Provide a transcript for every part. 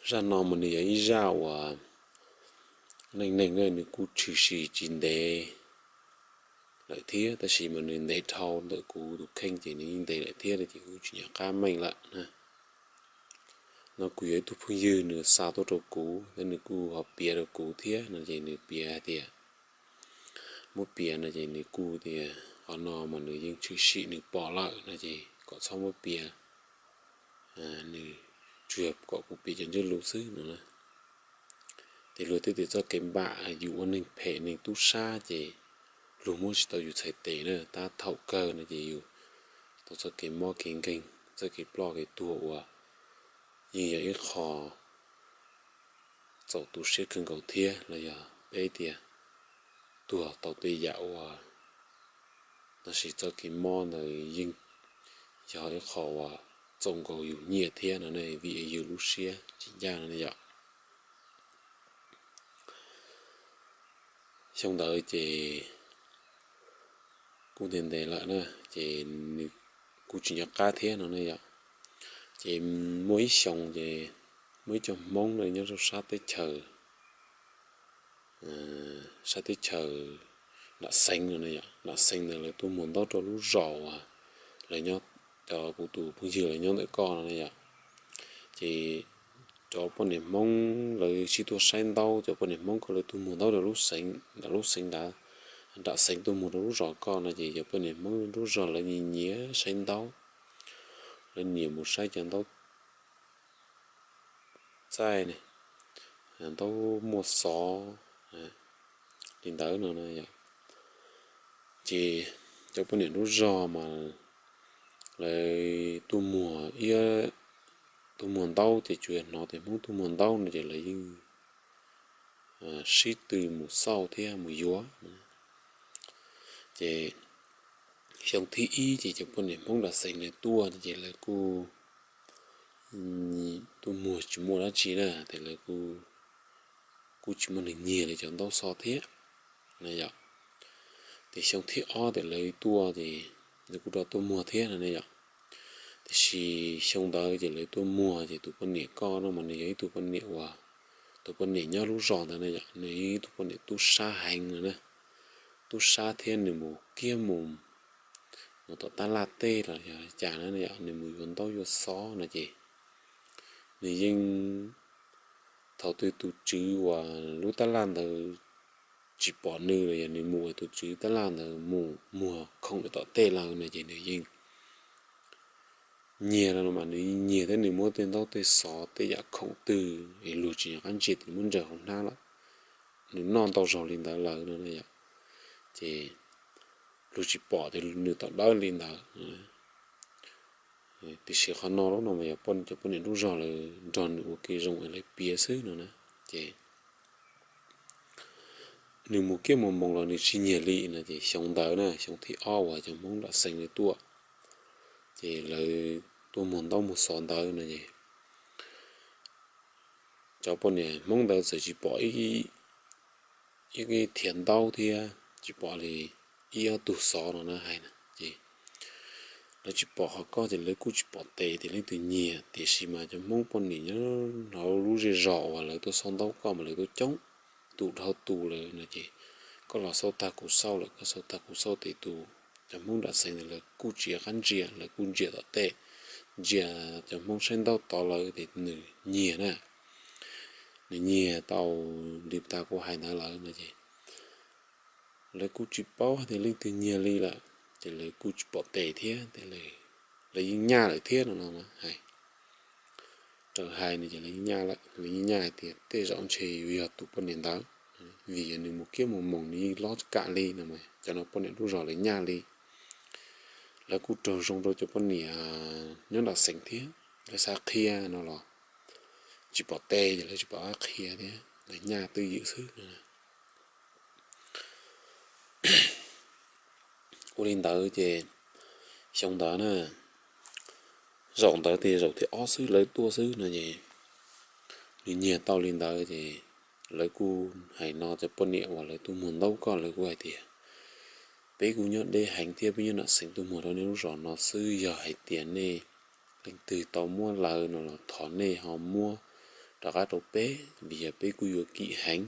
Zaj no mas nws yog ib zaj uas neej neeg na, nws kuj tshwm sim tsis ntev lawm thiab, tab sis mas nws ntev dhau ntawm kuv tus kheej ces nws yeej ntev lawm thiab no ces kuv tsis nco qab meej lawm na. No kuv yog ib tug phooj ywg nws xa tuaj rau kuv thiab nws kuj ho piav rau kuv thiab no ces nws piav hais tias, muab piav no ces nws kuj tias qhov no mas nws yeej tshwm sim nws pom lawm no ces kom txhob muab piav, nws tsuas kom kuv piav cov ntsiab lus xwb no na. Ces luag twb tias txoj kev npam yus ua neeg phem neeg tub sab ces luag muab tsis tau yus txhais tes na, tab thaum kawg no ces yus tau txoj kev mob kev nkeeg, txoj kev ploj kev tuag uas yeej yog ib qho txaus tu siab kawg nkaus thiab los yog peb tias tuag tau tej yam uas, tab sis txoj kev mob ntawd yeej yog ib qho uas txaus nkaus yus nyiaj thiab no ne, vim yus lub siab tsis ncaj no ne yom. Xyoo ntawd ces kuj ntev ntev lawm na, ces nws kuj tsis nco qab thiab no ne yom. Ces muaj ib xyoo ces muaj ib co Hmoob nyob rau sab teb chaws, sab teb chaws Nram Xeev no ne yom, Nram Xeev ntawd lawv tuaj muag ntaub rau lub zos uas lawv nyob, cov kuv tus phooj ywg lawv nyob ntawm ko no ne yom. Ces cov poj niam Hmoob lawv sib tuaj saib ntaub, cov poj niam Hmoob ko lawv tuaj muag ntaub rau lub xeev, nram lub xeev ntawd, Nram Xeev tuaj muag rau lub zos ko no ces cov poj niam Hmoob lub zos lawv nyias nyias saib ntaub, lawv nyias mus saib cov ntaub txaij, ntaub muaj xov li ntawd no. Ces cov poj niam lub zog mas lawv tuaj muag, tuaj muag ntaub ces tsuas yog hnov tias Hmoob tuaj muag ntaub no ces lawv yeej sib tw mus xauj thiab mus yuav. Ces xyoo thib ib ces cov poj niam Hmoob Nram Xeev lawv tuaj ces lawv kuj tuaj muag tsis muaj dab tsi na, ces lawv kuj tsis muaj neeg nyiag li cov ntaub xov thiab na yom. Ces xyoo thib ob ces lawv tuaj ces lawv kuj rov tuaj muag thiab no ne yom. Tiam sis xyoo ntawd ces lawv tuaj muag ces tus poj niam ko no mas nws yog ib tug poj niam uas, tus poj niam nyob lub zos ntawd na yom, nws yog ib tug poj niam tub sab heev no na, tub sab thiab nws mus kiag mus, mus tom tab laj tej los yog cas na yom, nws mus yuav ntaub yuav xov no ces nws yeej, thaum twg tus tswv uas lub tab laj ntawd tsis pom nws los yog nws mus tus tswv tab laj ntawd mus muag khoom lawm tom tej lawm no ces nws yeej nyiag no mas nws yeej nyiag thiab nws muab tej ntaub tej xov tej yam khoom twg es luag tsis nco qab ntsia ces muab ntsaws hauv hnab lawm. Nws noj ntau zaug li ntawd lawm no yom, ces luag tsis pom tias nws tom dawb li ntawd. Tiam sis qhov no lub no mas yog cov poj niam lub zog lawv nrog nws ua kev zoo es lawv piav xwb no na. Ces nws mus kiab mus moos los nws tsis nyiag li no ces xyoo ntawd na, xyoo thib ob uas cov Hmoob Nram Xeev lawv tuaj, ces lawv tuaj muag ntaub muag xov ntawd no ces cov poj niam Hmoob ntawd txawm tsis pom ib thiav ntaub thiab tsis pom li ib ob tug xov no na hais na ces lawv tsis pom qhov koj ces lawv kuj tsis pom tes tias leej twg nyiag, tiam sis mas cov Hmoob poj niam nyob hauv lub zej zos uas lawv tuaj xauj ntaub koj mas lawv tuaj coob, tus dhau tus lawm no ces koj los xauj tag kuv xauj lawm, koj xauj tag kuv xauj ces tus, cov Hmoob Nram Xeev ntawd lawv kuj tsis nco qab ntsia, lawv kuj ntsia tom tej, ntsia cov Hmoob saib ntaub tod lawm ces nws nyiag na, nws nyiag tau li tas kuv hais ntawd lawm no ces lawv kuj tsis paub tias leej twg nyiag li lawm ces lawv kuj tsis pom tes thiab, lawv yeej nyaj lawm thiab no no hais. Raws hais no ces lawv yeej nyaj lawm, lawv yeej nyaj hais tias tej zaum ntshe yuav yog tus poj niam ntawd, vim yog nws mus kiab mus moos nws yeej lob kam li no mas cov no poj niam lub zog lawv nyaj li. Lawv kuj raug zoo rau cov poj niam nyob Nram Xeev thiab, lawv xav qhia no los tsis pom tes ces lawv tsis pom qab qhia thiab, lawv nyaj twj ywm xwb. Ua li ntawd ces xyoo ntawd na, zaum ntawd ces zaum thib ob xwb lawv tuaj xwb no ces nws nyiag tau li ntawd ces lawv kuj hais no cov poj niam uas lawv tuaj muag ntaub koj, lawv kuj hais tias peb kuj nyob deb heev thiab peb nyob Nram Xeev tuaj muag rau nej lub zos no xwb, yog hais tias nej leej twg tau muab lawm no los thov nej ho muab rov qab rau peb, vim yog peb kuj yuav kim heev,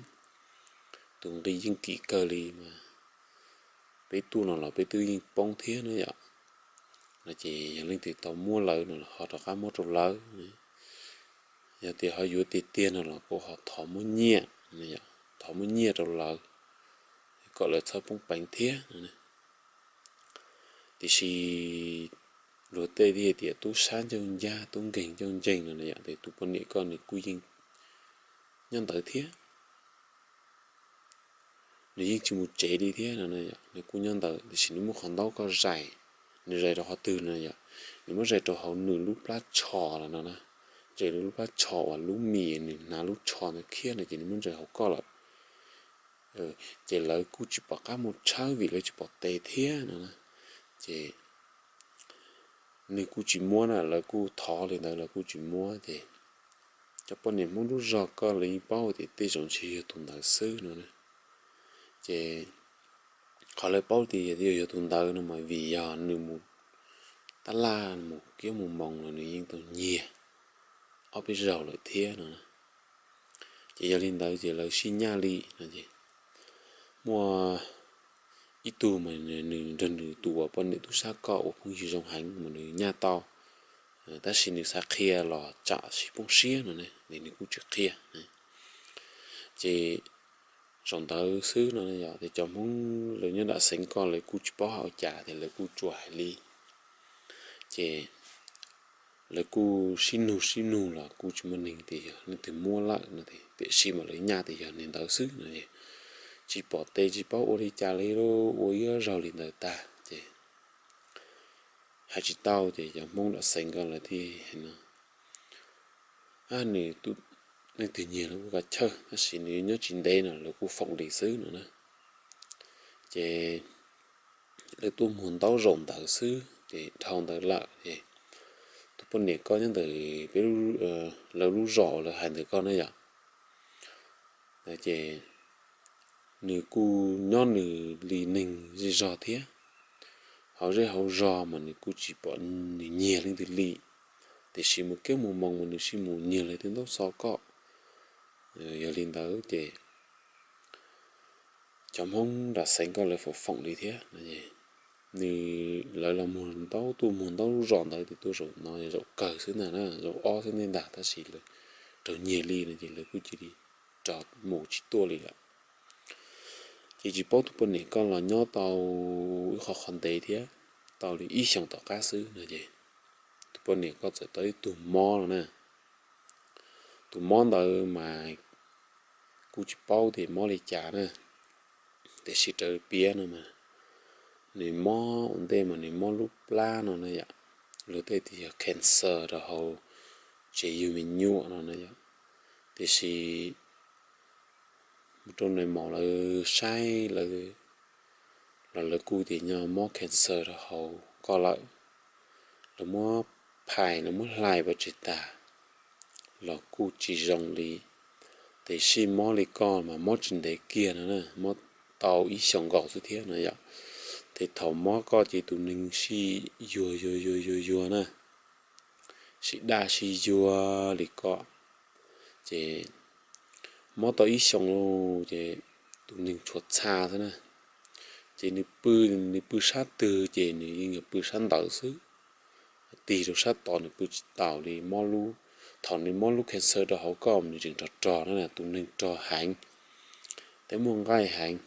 tus nqi yeej kim kawg li mas peb tuaj no los peb twb yeej poob thiab na yom. No ces yog leej twg tau muab lawv no los ho rov qab muab rau lawv, yog tias ho yuav tiag tiag no los kuj ho thov muab nyiaj, thov muab nyiaj rau lawv kom lawv txhob poob peev thiab no. Tiam sis luag tej thiaj tias tub sab ncauj ncaj tub nkeeg ncauj nceeg no na yom, ces tus poj niam koj nws kuj yeej nyob ntawd thiab. Nws yeej tsis mus tsev li thiab no, nws kuj nyob ntawd, tiam sis nws muab qhov ntaub koj zais, nws zais rau qhov twg no yom, nws muab zais rau hauv nws lub plab tsho los no na, zais lub plab tsho uas lub mis nws hnav lub tsho ntawd khiab no ces nws muab zais hauv koj lawm. Ces lawv kuj tsis pom qab mus tshawb vim lawv tsis pom tes thiab no na. Ces nws kuj tsis muab na, lawv kuj thov li ntawd lawv kuj tsis muab ces cov poj niam Hmoob lub zog koj lawv yeej paub tias tej zaum ntshe yog tus ntawd xwb no na. Ces qhov lawv paub tias yog tus ntawd no mas vim yog nws mus tab laj mus kiab mus moos los nws yeej tau nyiag ob peb zaug lawm thiab no. Ces yog li ntawd ces lawv sib nyaj li no es muaj ib tug mas nws nrog nws tus uas poj niam tub sab koj ua phooj ywg zoo heev mas nws nyaj tau, tab sis nws xav qhia los tsam sib poob siab no ne, nws kuj tsis qhia. Ces zaum ntawd xwb no yog tias cov Hmoob lawv nyob nram xeev koj lawv kuj tsis paub hais ua cas tias lawv kuj tsuas hais li. Ces lawv kuj sib nug sib nug los kuj tsis muaj neeg tias yog leej twg muab lawm no, tiam sis mas lawv nyaj tias yog neeg ntawd xwb no. Tsis pom tes tsis paub ua li cas li, ua ib zaug li ntawd tag ces hais tsis tau ces cov Hmoob nram xeev koj lawv thiaj hais no, nws leej twg nyiag lawv kuj kav chawj tab sis nws nyob tsis ntev no lawv kuj foom li xwb no na. Ces lawv tuaj muag ntaub zaum ntawd xwb ces dhau ntawd lawm ces tus poj niam koj nyob ntawm peb lawv lub zos uas lawv hais ntawm koj na yom, ces nws kuj nyob nws li neeg zej zog thiab. Hauv zej hauv zog mas nws kuj tsis pom nws nyiag leej twg li, tiam sis mus kiab mus moos mas nws sib mus nyiag lawv tej ntaub xov koj. Yog li ntawd ces cov Hmoob nram xeev koj lawv foom foom li thiab. Nws, lawv los muag ntaub tuaj muag ntaub lub zos ntawd ces tuaj zaum no zaum kawg xwb ntag na, zaum ob xwb ntag ntag, tab sis lawv raug nyiag li no ces lawv kuj cia li rov mus tsis tuaj li lawm. Ces tsis paub tus poj niam koj los nyob tau ib qho qhov ntev thiab, tau li ib xyoos tom qab xwb no ces tus poj niam koj txawm tau ib tug mob no na. Tus mob ntawd mas kuj tsis paub tias mob li cas na, tiam sis raws piav no mas nws mob ua ntej mas nws mob lub plab no na yom, luag tej tias yog cancer rau hauv tsev yug me nyuam no na yom. Tiam sis mus rau nais maum lawv saib lawv los lawv kuj tias nyob mob cancer rau hauv koj lawm. Lawv muab phais lawv muab hlais pov tseg tag los kuj tsis zoo li. Tiam sis mob li koj mas mob tsis ntev kiag no na, mob tau ib xyoos nkaus xwb thiab no yom. Ces thaum mob koj ces tus neeg sib yuag yuag yuag yuag yuag na, sib daj sib yuag li koj. Ces mob tau ib xyoos lauj ces tus neeg tshuav txha xwb na. Ces nws pw, nws pw sab twg ces nws yeej yog pw sab ntawd xwb, tig rau sab tod nws pw tsis taus li. Mob lub, thaum nws mob lub cancer rau hauv koj mas nws tseem rog rog na, tus neeg rog heev, tej muaj nqaij heev.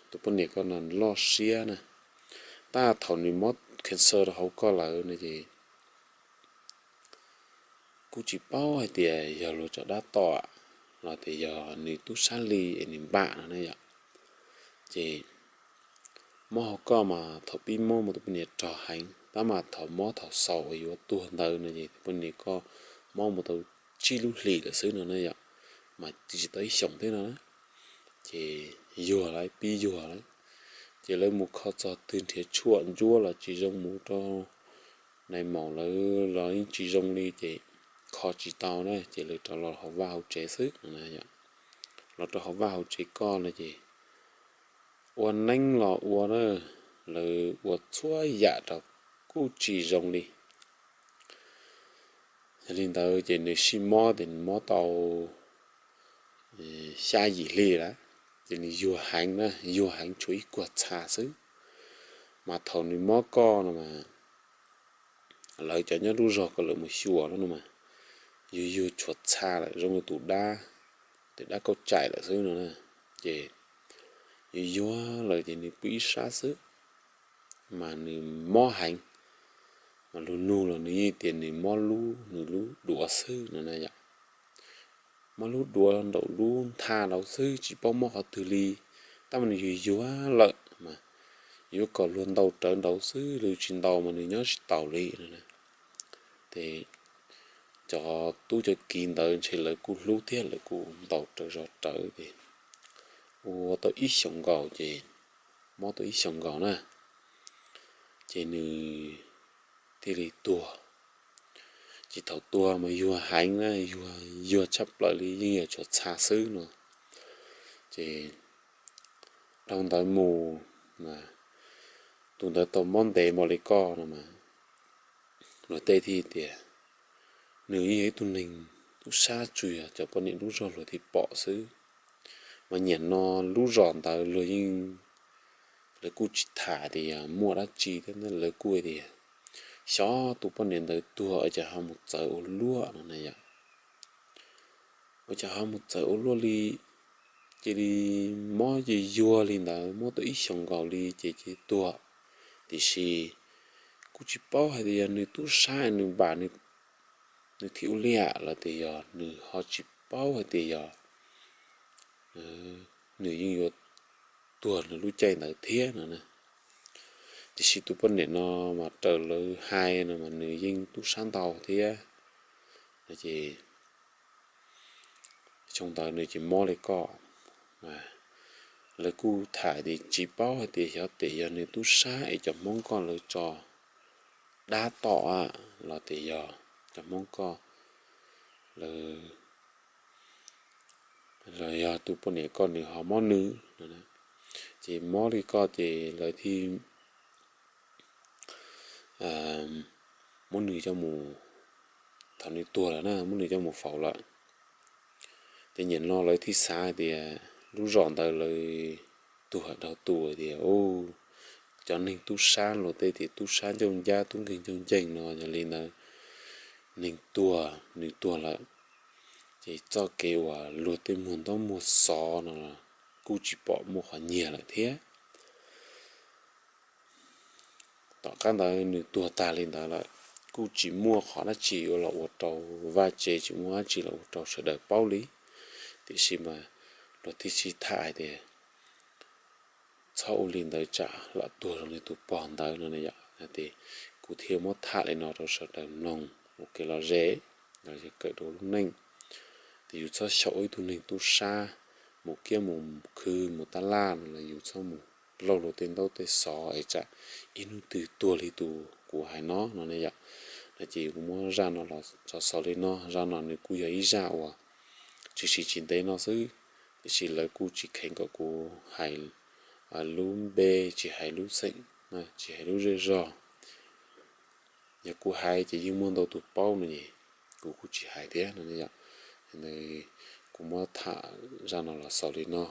Tus poj niam koj no loj siab na, tab thaum nws mob cancer rau hauv koj lawm no ces kuj tsis paub hais tias yog luag tso dab tom los tias yog nws tub sab li es nws npam no na yom. Ces mob hauv koj mas thaum pib mob mas tus poj niam rog heev, tab mas thaum mob thaum xaus uas yuav tuag ntawd no ces tus poj niam koj mob mus tau tsib lub hlis lawm xwb no na yom, mas tsis tau ib xyoos thiab no na. Ces yuag lawm, pib yuag lawm. Ces lawv mus kho txog twg nrhiav tshuaj ntsuab los tsis zoo, mus rau nais maum lawv los yeej tsis zoo li ces kho tsis tau na, ces lawv rov los hauv vaj hauv tsev xwb. Los rau hauv vaj hauv tsev koj no ces ua neeb los ua na, lawv ua txhua yam rau kuj tsis zoo li. Yog li ntawd ces nws sib mob ces nws mob tau xya yim hli lawm, ces nws yuag heev na, yuag heev tshuav ib kuag txha xwb. Mas thaum nws mob koj no mas, lawv cov nyob lub zog ko lawv mus xyuas no mas, yuag yuag tshuav txha lawm zoo li tus dab, tus dab kauj tsaim lawm xwb no na. Ces yuag yuag lawm ces nws pw ib sab xwb, mas nws mob heev, mas luag nug los nws yeej tias nws mob lub, nws lub duav xwb no na yom. Mob lub duav nraum lub ntha nraud xwb tsis paub mob qhov twg li, tab mas nws yuag yuag lawm mas yuav kom luag ntaus rawv nraud xwb, luag tsis ntaus mas nws nyob tsis taus li no. Ces cov tub cov kiv ntawd ntshe lawv kuj hlub thiab lawv kuj ntaus rawv zov rawv ces ua tau ib xyoos nkaus ces, mob tau ib xyoos nkaus na, ces nws thiaj li tuag. Ces thaum tuag mas yuag heev na, yuag yuag tshaj plaws li yeej yog tshuav txha xwb no. Ces dhau ntawd mus, tus ntawd tau mob ntev npaum li koj no mas, luag tej thiaj tias nws yeej yog ib tug neeg tub sab, tsuas yog cov poj niam lub zog luag thiaj pom xwb. Mas nyiam no lub zos ntawd luag yeej, lawv kuj tsis tham tias yog muaj dab tsi thiab, lawv kuj tias xyov tus poj niam ntawd tuag ua cas ho mus txawv ua luaj no na yom. Ua cas ho mus txawv ua luaj li, cia li mob ces yuag li ntawd, mob tau ib xyoos nkaus li ces cia li tuag. Tiam sis kuj tsis paub hais tias yog nws tub sab nws npam nws thiaj ua li los tias yog nws ho tsis paub hais tias yog nws yeej yuav tuag nws lub caij ntawd thiab no na. Tiam sis tus poj niam no mas raws lawv hais no mas nws yeej tub sab ntau thiab no ces, xyoo ntawd nws ces mob li koj, lawv kuj tham tias tsis paub hais tias xyov tes yog nws tub sab es cov Hmoob koj lawv tso dab tom los tias yog cov Hmoob koj lawv, los yog tus poj niam koj nws ho mob nws no. Ces mob li koj ces lawv thiaj muab nws coj mus, thaum nws tuag lawm na muab nws coj mus faus lawm. Ces nim no lawv thiaj xav hais tias lub zos ntawd lawv tuag dhau tus tias cov neeg tub sab, luag tej tias tub sab ncauj ncab tub nkeeg ncauj nceeg no, yog li ntawd neeg tuag nws tuag lawm, ces txoj kev uas luag tej muag ntaub muag xov no kuj tsis pom muaj qhov nyiag lawm thiab. Tom qab ntawd nws tuag tag li ntawd lawm, kuj tsis muaj qhov dab tsi uas los ua rau vaj tsev, tsis muaj dab tsi los ua rau sawv daws paub li. Tiam sis mas luag thiaj sib tham hais tias txhob ua li ntawd tsam lam tuag zoo li tus pog ntawd no na yom. Ces kuv thiaj muab tham li no rau sawv daws mloog ua kev lom zem, los yog kawm rau lub neej. Ces yus txhob xyaum ua ib tug neeg tub sab, mus kiab mus khw mus tab laj no los yus txhob mus laug luag tej ntaub tej xov es tsam ib hnub twg tuag li tus kuv hais no no ne yom. No ces kuv muab zaj no los xaus li no, zaj no nws kuj yog ib zaj uas tshwm sim tsis ntev no xwb, tiam sis lawv kuj tsis kheev kom kuv hais lub npe, tsis hais lub xeem, tsis hais lub zej zog. Yog kuv hais ces yeej muaj ntau tus paub no es kuv kuj tsis hais thiab no yom. Kuv muab tham zaj no los xaus li no.